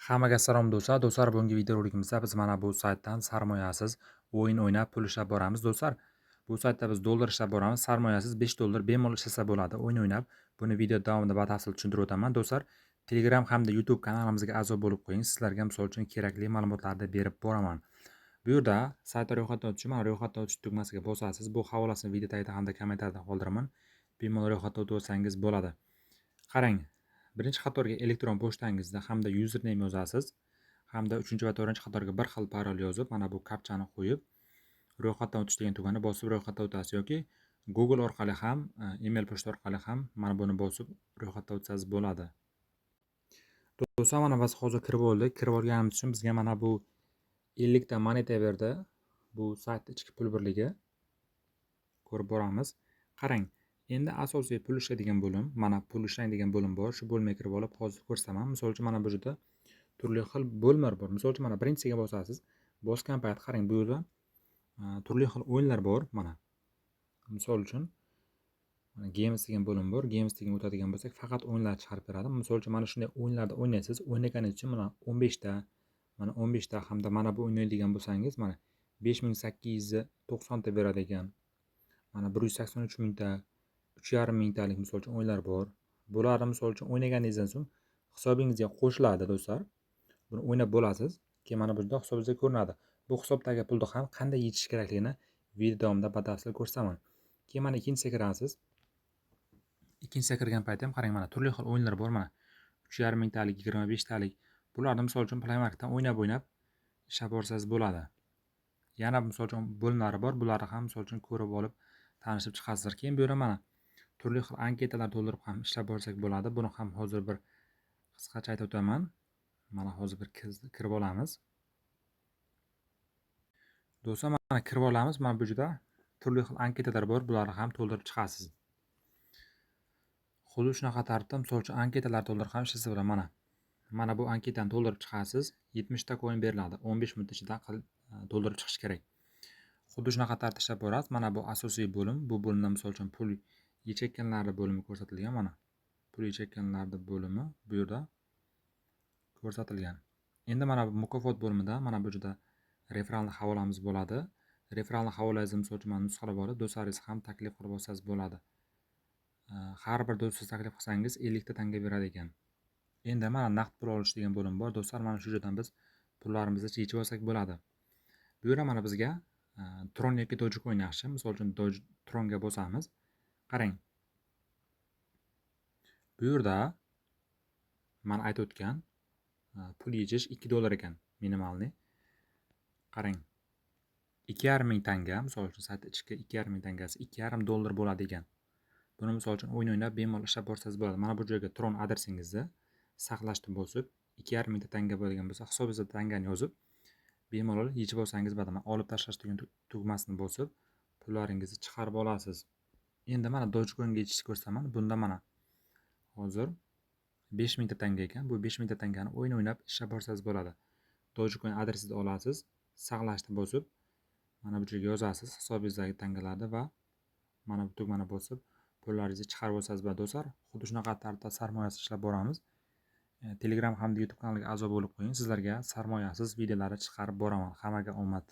Hammaga salom, do'stlar. Do'stlar, bugungi videorolikimizda biz mana bu saytdan sarmoyasiz o'yin o'ynab pul ishlab boramiz, do'stlar. Bu saytda biz dollar ishlab boramiz. Sarmoyasiz 5 dollar bemalol ishlasa bo'ladi o'yin o'ynab. Buni video davomida batafsil tushuntirib o'taman, do'stlar. Telegram hamda YouTube kanalimizga a'zo bo'lib qo'ying. Sizlarga misol uchun kerakli ma'lumotlarni berib boraman. Bu yerda saytda ro'yxatdan o'tish, mana ro'yxatdan o'tish tugmasiga bosasiz. Bu havolasini video tagida hamda kommentariyada qoldiraman. Bemalol ro'yxatdan o'tib olsangiz bo'ladi. Qarang, birinchi qatorga elektron pochtangizda hamda username yozasiz, hamda uchinchi va to'rtinchi qatorga bir xil parol yozib, mana bu kapchani qo'yib, ro'yxatdan o'tish degan tugmani bosib ro'yxatdan o'tasiz yoki Google orqali ham, email pochta orqali ham mana buni bosib ro'yxatdan o'tsangiz bo'ladi. Do'stlar, mana biz hozir kirib oldik. Kirib olganimiz uchun bizga mana bu 50 ta moneta berdi. Bu sayt ichki pul birligi. Ko'rib boramiz. Qarang, endi asosiy pul ishlaydigan bo'lim, mana pul ishlang degan bo'lim bor. Shu bo'limga kirib olib hozir ko'rsataman. Misol uchun, mana bu yerda turli xil bo'limlar bor. Misol uchun, mana birinchisiga bosasiz. Bosgan payt qarang, bu yerda turli xil o'yinlar bor, mana. Misol uchun, mana Games degan bo'lim bor. Games degan o'tadigan bo'lsak, faqat o'yinlar chiqarib beradi. Misol uchun, mana shunday o'yinlarda o'ynaysiz. O'ynaganingiz uchun mana 15 ta, mana 15 ta hamda mana bu o'ynaydigan bo'lsangiz, mana 5890 ta beradi ekan. Mana 183 mingta, 3,5 mingtalik misol uchun o'yinlar bor. Bularni misol uchun o'ynaganingizdan so'ng hisobingizga qo'shiladi, do'stlar. Buni o'ynab bo'lasiz. Keyin mana bu yerda hisobingizda ko'rinadi. Bu hisobdagi pulni ham qanday yechish kerakligini video davomida batafsil ko'rsataman. Keyin mana ikkinchisiga kirasiz. Ikkinchisiga kirgan paytda ham qarang, mana turli xil o'yinlar bor, mana 3,5 mingtalik, 25 talik. Bularni misol uchun Play Marketdan o'ynab-o'ynab ishlab borsangiz bo'ladi. Yana misol uchun bo'limlari bor. Bularni ham misol uchun ko'rib olib, tanishib chiqasizlar. Keyin bu yerda mana turli xil anketalar to'ldirib ham ishlab borsak bo'ladi. Buni ham hozir bir qisqacha aytib o'taman. Mana hozir bir kirib olamiz. Do'stlar, mana kirib olamiz. Mana bu yerda turli xil anketalar bor. Bularni ham to'ldirib chiqasiz. Xuddi shunaqa tartibda misol uchun anketalar to'ldirib ham ishlasa bo'ladi. Mana. Mana bu anketani to'ldirib chiqasiz. 70 ta coin beriladi. 15 minut ichida to'ldirib chiqish kerak. Xuddi shunaqa tartibda ishlab borasiz. Mana bu asosiy bo'lim. Bu bo'limda misol uchun pul yechayotganlarni bo'limi ko'rsatilgan, mana. Pul yechayotganlarni bo'limi bu yerda ko'rsatilgan. Endi mana bu mukofot bo'limida mana bu yerda referalni havolamiz bo'ladi. Referalni havolangizni misol uchun mana nusxalab olib, do'stlaringizni ham taklif qilib olsangiz bo'ladi. Har bir do'stingizni taklif qilsangiz 50 ta tanga beradi ekan. Endi mana naqd pul olish degan bo'lim bor. Do'stlar, mana shu yerdan biz pullarimizni yechib olsak bo'ladi. Bu yerda mana bizga Tron yoki Dogecoin yaxshi. Misol uchun Doge Tronga bosamiz. Qarang. Bu yerda mana aytib o'tgan pul yechish 2 dollar ekan минимальный. Qarang. 2,5 ming tanga, misol uchun saytda ichki 2,5 ming tangasi 2,5 dollar bo'ladi ekan. Buni misol uchun o'yin o'ynab bemalol ishlab borsangiz bo'ladi. Mana bu joyga Tron adresingizni saqlashni bosib, 2,5 mingta tanga bo'ladigan bo'lsa, hisobingizda tangani yozib, bemalol yechib olsangiz bo'ladi. Mana olib tashlash degan tugmasini bosib, pullaringizni chiqarib olasiz. Endi mana Dogecoinga yechishni ko'rsataman. Bunda mana hozir 5 mingta tanga ekan. Bu 5 mingta tangani o'yin o'ynab ishlab borsangiz bo'ladi. Dogecoin adresini olasiz, saqlashni bosib, mana bu joyga yozasiz hisobingizdagi tangalarni va mana bu tugmani bosib, pullaringizni chiqarib olsangiz bo'ladi, do'stlar. Xuddi shunaqa tartibda sarmoyasiz ishlab boramiz. Telegram hamda YouTube kanaliga a'zo bo'lib qo'ying. Sizlarga sarmoyasiz videolarni chiqarib boraman. Hammaga omad.